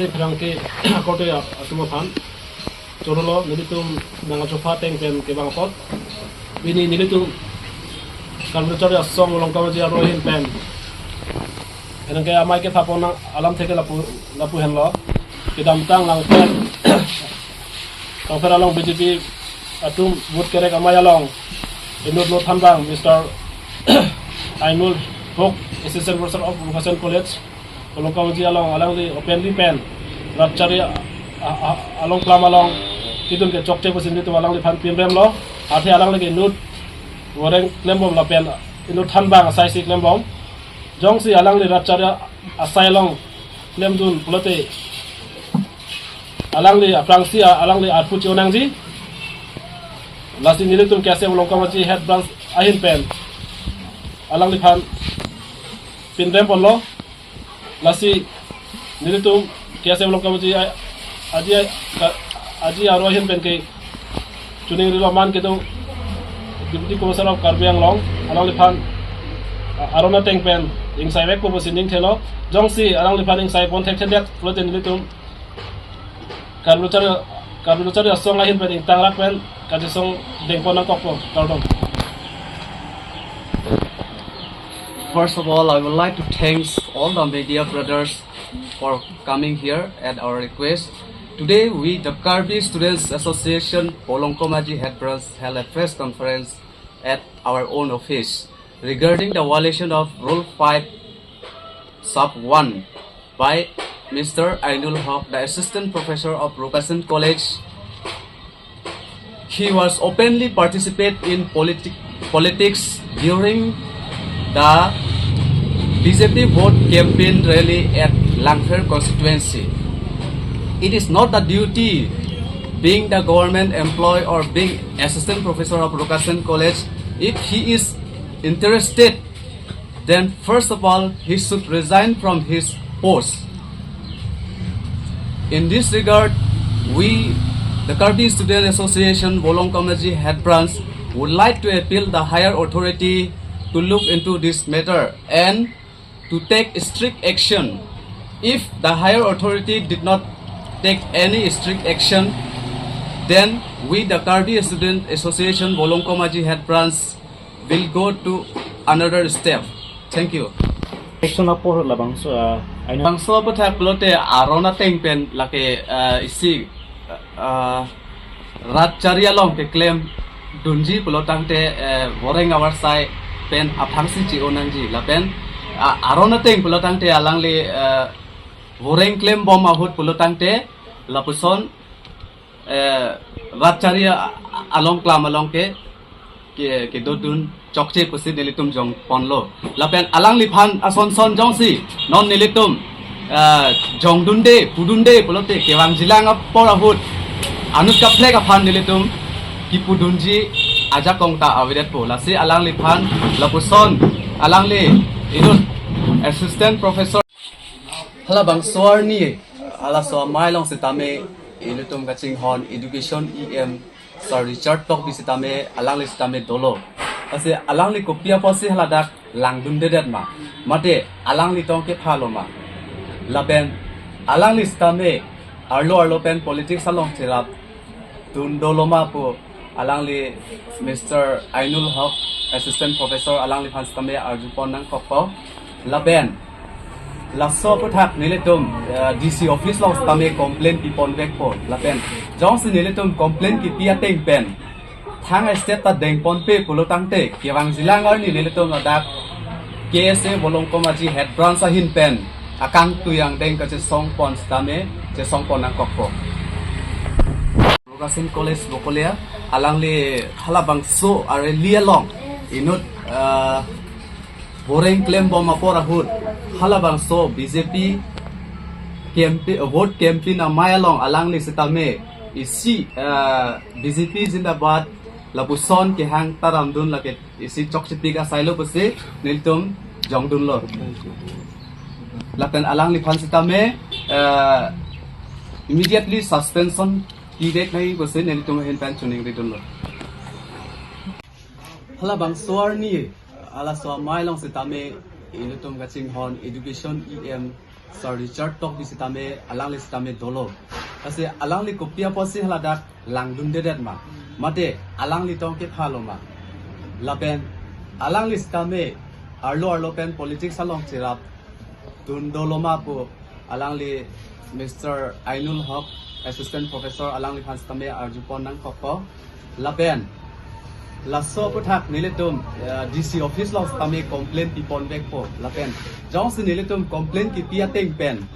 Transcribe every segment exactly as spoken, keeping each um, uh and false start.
Pherangke akorte atum aphan choro lo, nelitum nang achopha ateng pen kevang apot, pini nelitum Karbi Lo Charli Asong Volongkom Aji aro ahin pen pherangke amei kethapon alam theke lapu, lapu henlo. Kedamtang Langpher, Langpher along B J P atum vote kerek amei along inut note thanbang Mister Ainul Hok, Assistant Professor of Vocation College Volongkom Aji along, alangli openly pen rat charli a, a, a, along klam along kedun ke chokche pusi nelitum alangliphan pinrem lo. Athe alangli ke inut voreng klembom lapen inut thanbang asai si klembom. Jongsi alangli rat charli asai along klemdun pulote alangli aphrangsi a, alangli arpu che-o nangji. Lasi nelitum K S A Volongkom Aji Head Branch ahin pen alangliphan pinrem ponlo. Lasi nelitum K S A Volongkom Aji a, Aji a, ka, Aji aro ahin pen ke chuning rilo, man kedo Deputy Commissioner of Karbi Anglong, alangliphan a, aron ateng pen ingsai vekpo pusi ning thelo. Jongsi alangliphan ingsai pon thekthedet pulote nelitum Karbi Lo Charli, Karbi Lo Charli Asong ahin pen ingtangrak pen kachesong dengpon nangkokpo. Kardom. First of all, I would like to thanks all the media brothers for coming here at our request. Today, we, the Karbi Students Association, Volongkom Aji Head Branch, held a press conference at our own office regarding the violation of Rule five, Sub one by Mister Ainul Hok, the Assistant Professor of Rokasan College. He was openly participate in politic, politics during the B J P vote campaign rally at Langpher constituency. It is not the duty, being the government employee or being assistant professor of Rokasan College, if he is interested, then first of all, he should resign from his post. In this regard, we, the Karbi Student Association Volongkom Aji Head Branch, would like to appeal the higher authority to look into this matter and to take strict action. If the higher authority did not take any strict action, then we, the Karbi Student Association Volongkom Aji Head Branch, will go to another step. Thank you. Action apor labangso, ah, aina. Bangso aputhak pulote aron ateng pen lake, ah, isi, ah, rat charli along keklem dunji pulo tangte, eh, voreng avarsai pen aphrangsi che-o nangji. Lapen, ah, aron ateng pulo tangte alangli, eh, voreng klembom ahut pulo tangte lapuson, eh, rat charli a-, along klam along ke, ke, kedodun chokche pusi nelitum jongponlo. Lapen alangliphan asonson jongsi non nelitum, eh, jongdunde, pudunde pulote kevangjilang apor ahut anut kaprek aphan nelitum kipudunji ajakong ta avedetpo. Lasi alangliphan lapuson alangli inut Assistant Professor. Halabangso arni, halaso amei along sitame ilitum kachinghon Education E M Sir Richard Tokbi sitame, alangli sitame dolo. Lasi alangli kopi apotsi haladak langdundedet ma? Mate alangli tong kepha lo ma? Lapen alangli sitame arlo arlo pen politics along cherapdun dolo ma pu alangli Mister Ainul Hok, Assistant Professor, alangliphan sitame arjupon nangkokpo. Lapen laso aputhak nelitum, eh, D C office along sitame complaint piponvekpo. Lapen jongsi nelitum complaint kipi ateng pen thang step ta dengponpe pulo tangte kevangjilang arni nelitum ladak K S A Volongkom Aji Head Branch ahin pen akangtui angdeng kachesongpon sitame chesongpon nangkokpo. Rokasan College Bokolia, alangli halabangso a-rally along inut, ah, voreng klembom apor ahut halabangso B J P campaign, vote campaign amei along alangli sitame isi, ah, B J P Zindabad lapuson kehang taramdun lake isi chokchepik asailo pusi nelitum jongdunlo. Lapen alangliphan sitame, eh, immediately suspension pivek nangji pusi nelitum ahin pen choningridunlo. Halabangso arni, halaso amei along sitame ilitum kachinghon Education E M Sir Richard Tokbi sitame, alangli sitame dolo. Lasi alangli kopi apotsi haladak langdundedet ma? Mate alangli tong kepha lo ma? Lapen alangli sitame arlo arlo pen politics along cherapdun dolo ma pu alangli Mister Ainul Haq, Assistant Professor, alangliphan sitame arjupon nangkokpo. Lapen laso aphuthak nelitum, eh, D C office along sitame complaint piponvekpo. Lapen jongsi nelitum complaint kipi ateng pen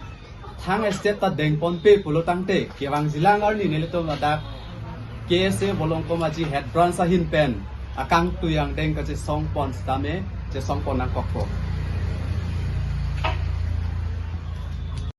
thang estate ta dengponpe pulo tangte, kevangjilang arni nelitum ladak K S A Bolongkom Aji Head Branch ahin pen akangtui angdeng kachesongpon sitame chesongpon nangkokpo.